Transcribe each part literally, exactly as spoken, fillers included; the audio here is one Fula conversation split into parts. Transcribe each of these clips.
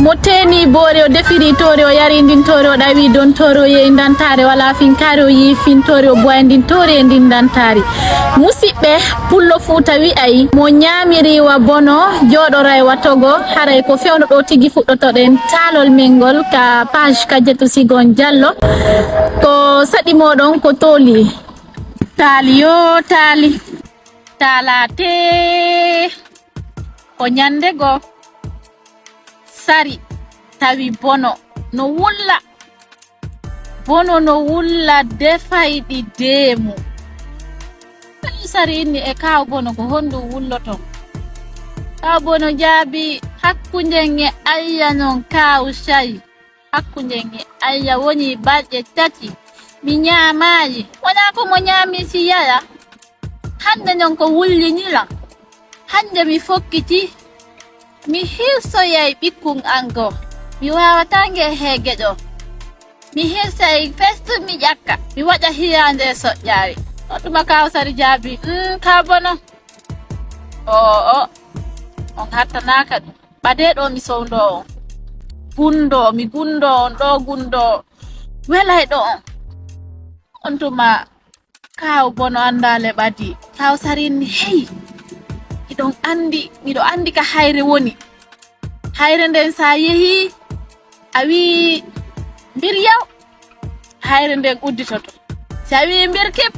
Mo teeni boori, o defiri toori, o yari ndin toori, o ɗawi don toori, o yehi ndantaare, wala finkaari, o yi'i fin toori, o buway ndin toori e ndin ndantaari. Musiɓɓe, Pullo Fuuta wi'ay, mo ñaamiri wa bono, jooɗoray wa togo, haray ko fewndo ɗo tigi fuɗɗotoɗen taalol men ngol ka page Kajatu Sigon Jallo. Ko saɗi moɗon ko tooli. Taali yo taali. Taalaatee. Ko ñande goo, Sari tawi Bono no wulla. Bono no wulla defayɗi deemu. Tawi Sari inni e Kaaw Bono ko honɗum wulloton? Kaaw Bono jaabii, hakkunde nge ayya non Kaaw Sari. Hakkunde nge ayya woni balɗe tati mi ñaamaayi. Wonaa ko mo ñaami si yara. Hannde non ko wulliniran. Hannde mi fokkiti. Mi hirsoyay ɓikkun an goo. Mi waawataa nge heege ɗoo. Mi hirsay festu mi ƴakka. Mi waɗa hiraande soƴƴaari. On tuma Kaaw Sari jaabii, "Mm, Kaaw Bono. Oo, o, on hattanaaka ɗum. Ɓadee ɗoo mi sowndoo on. Gundoo, mi gundoo on ɗoo gundoo. Welay ɗoo on." On tuma Kaaw Bono anndaale ɓadii. Kaaw Sari inni, "Hey, miɗon anndi, miɗo anndi ka hayre woni. Hayre nden sa yehii, a wi'i mbir yaw, hayre nden udditoto. Si a wi'i mbir kip,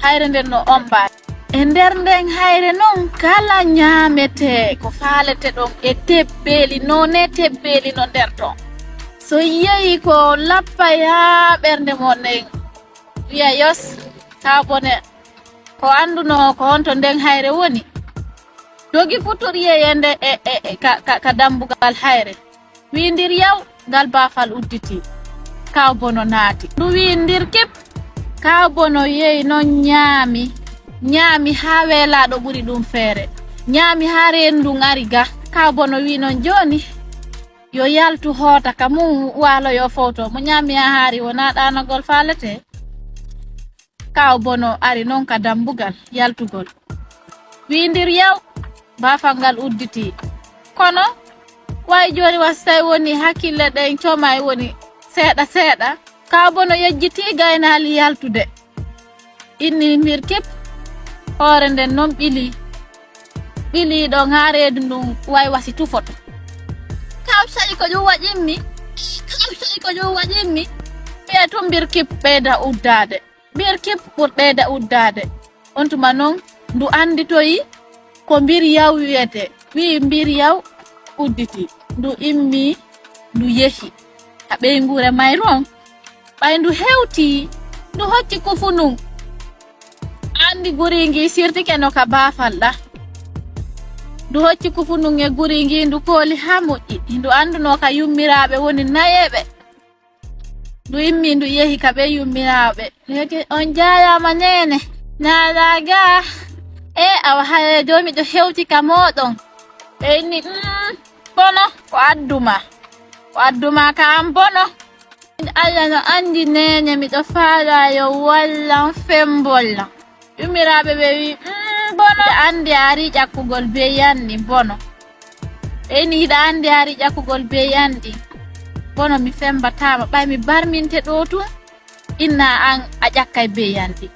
hayre nden no ommbaa." E nder nden hayre non kala ñaametee ko faalete ɗon e tebbeeli, noone tebbeeli no nder ton. So yehii ko lappay haa ɓernde mon nden wi'a, "Yos, Kaaw Bono, ko anndunoo ko honto nden hayre woni?" Dogi futori e nde, e, e, e, ka, ka, ka dambugal hayre. Wi'i ndir yaw, ngal baafal udditi. Kaaw Bono naati. Ndu wi'i ndir kip. Kaaw Bono yehi non ñaami. Ñaami haa weelaaɗo ɓuri ɗum feere. Ñaami haa reendu ndun ari ga. Kaaw Bono wi'i non jooni yo yaltu hoota ka mum waaloyo fowto. Mo ñaami haa haari wonaa ɗaanagol faalete. Kaaw Bono ari non ka dambugal yaltugol. Wi'i ndir yaw, baafal ngal udditi. Kono, way jooni wa si tawi woni hakkille ɗen comay woni seeɗa seeɗa. Kaaw Bono yejjiti gaynaali yaltude. Inni mbir kip, hoore nden non ɓili. Ɓili ɗon haa reedu ndun way wa si tufoto. Kaaw Sari ko ɗum waɗimmi. Kaaw Sari ko ɗum waɗimmi. Wi'a tun mbir kip ɓeyda uddaade. Mbir kip ɓur ɓeyda uddaade. On tuma non, ndu annditoyi ko mbir yaw wi'etee. Wi'i mbir yaw udditi. Ndu immii, ndu yehi ka ɓeynguure mayru on. Ɓay ndu hewtii, ndu hocci kufu ndun. Anndi guri ngii sirtike no ka baafal ɗa. Ndu hocci kufu ndun e guri ngii, ndu kooli haa moƴƴi. Ndu anndunoo ka yummiraaɓe woni nayeeɓe. Ndu immii ndu yehi ka ɓee yummiraaɓe. Ndu yecci, "On jaaraama neene, naaɗaa gaa. E awa haray jooni miɗo hewti ka mooɗon." Ɓe inni, "Mm, Bono, ko addu maa. Ko addu maa ka an Bono. Alla no anndi neene miɗo faalaa yo wallan fembollan." Yummiraaɓe ɓe wi'i, "Mm, Bono, anndi a arii ƴakkugol beyan ɗin, Bono." Ɓe inni, "Hiɗa anndi a arii ƴakkugol beyan ɗin? Bono, mi fembataa ma, ɓay mi barminte ɗoo tun, inna an a ƴakkay beyan ɗin.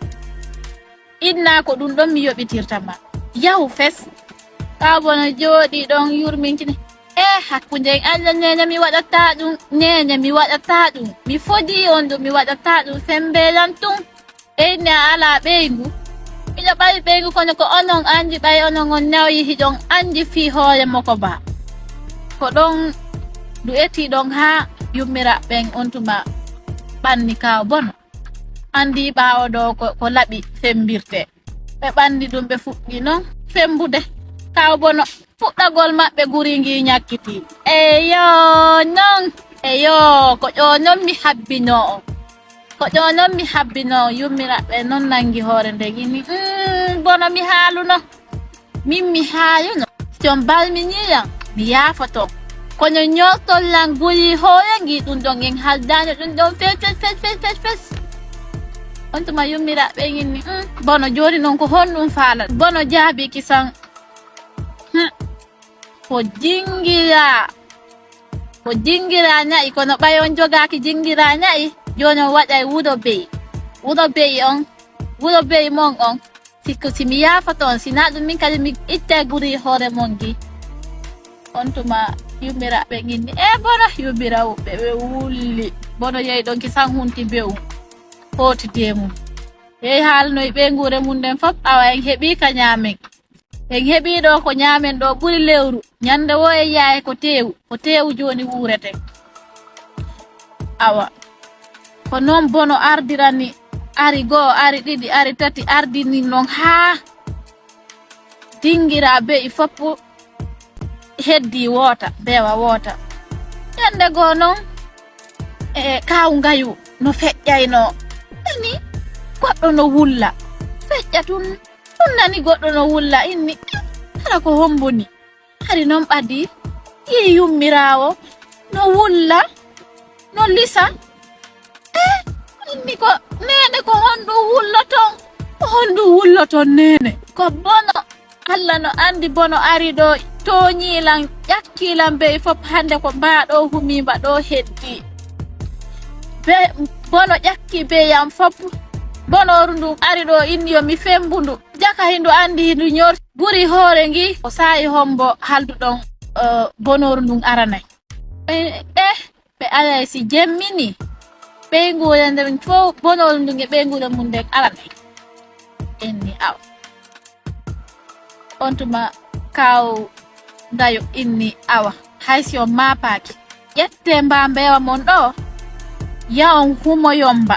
Inna ko ɗun ɗon mi yoɓitirta ma. Yahu fes." Kaaw Bono jooɗii ɗon yurmintini. "E hakkunde en Alla, neene mi waɗataa ɗun, neene mi waɗataa ɗun. Mi fodii on ɗun, mi waɗataa ɗun, fembe lan tun." Ɓe inni, "A alaa ɓeyngu?" Miɗo ɓawi ɓeyngu, kono ko onon anndi, ɓay onon on nawyi hiɗon anndi fii hoore moko ba. Ko ɗon ndu etii ɗon haa yummiraaɓe ɓen on tuma ɓanni Kaaw Bono. Anndi ɓaawo ɗoo ko, ko laɓi fembirtee. Ɓe ɓanni ɗum, ɓe fuɗɗi non fembude. Kaaw Bono, fuɗɗagol maɓɓe guri ngii ñakkitii. Eyo, non. Eyo, ko ɗoo non mi habbinoo on. Ko ɗoo non mi habbinoo on. Yummiraaɓe non nangi hoore nden inni, "Mm, Bono mi haaluno. Min mi haaluno. Si on barminii lan, mi yaafoto. Kono ñortol lan guri hoore ngii ɗum ɗon en haldaano ɗum ɗon fes, fes, fes, fes, fes, fes." On tuma yummiraaɓe inni, "Mm, Bono jooni non ko honɗum faalata?" Bono jaabii kisan, "Hmm, ko jingiraa." Ko jingira ña'i, kono ɓay on jogaaki jingira ña'i, jooni on waɗay wudo be'i. Wudo be'i on, wudo be'i mon on, si, ko si mi yaafoto on, si naa ɗum min kadi mi ittay guri hoore mon gi. On tuma yummiraaɓe nginni, e bono yummiraaɓe ɓe wulli. Bono yehi ɗon ki sanhunti be'u, hooti deemum. Yehi haalnoy ɓeynguure mum nden fof, awa en heɓii ka ñaamen. En heɓii ɗo ko ñaamen ɗo ɓuri lewru. Ñande wo en yahay ko teewu, ko teewu jooni wuureten. Awa, ko noon bono ardirani, ari goo, ari ɗiɗi, ari tati, ardini noon haa dingira be'i fof heddi woota, bewa woota. Ñande goo noon, e kaaw ngayu no feƴƴaynoo. Nani goɗɗo no wulla. Feƴƴa tun, tun nani goɗɗo no wulla. Inni, "Eh, hara ko hombo ni?" Hari noon ɓadi, yii yummiraawo no wulla, no lisa. Eh, inni ko, "Neene, ko honɗum wulloton? Ko honɗum wulloton, neene?" Ko bono Alla no anndi bono ari ɗo tooñii lan, ƴakkii lan be'i fof, hannde ko mbaa ɗo humii mba ɗo heddi. Be, bono ƴakkii be'i am fof, bonooru ndun ari ɗo inni yo mi femmbu ndu. Jaka hindu anndi hindu ñor guri hoore ngi, ko saa'i hombo halduɗon, eh, bonooru ndun aranay. Eh, eh, ɓe alay si jemmini, ɓeynguure nden fof, bonooru ndun e ɓeynguure mum nden aranay. Inni awa. On tuma kaaw ngayo inni awa. Hay si on maapaaki, ƴettee mbaa mbeewa mon ɗo, ya on humoyon mba.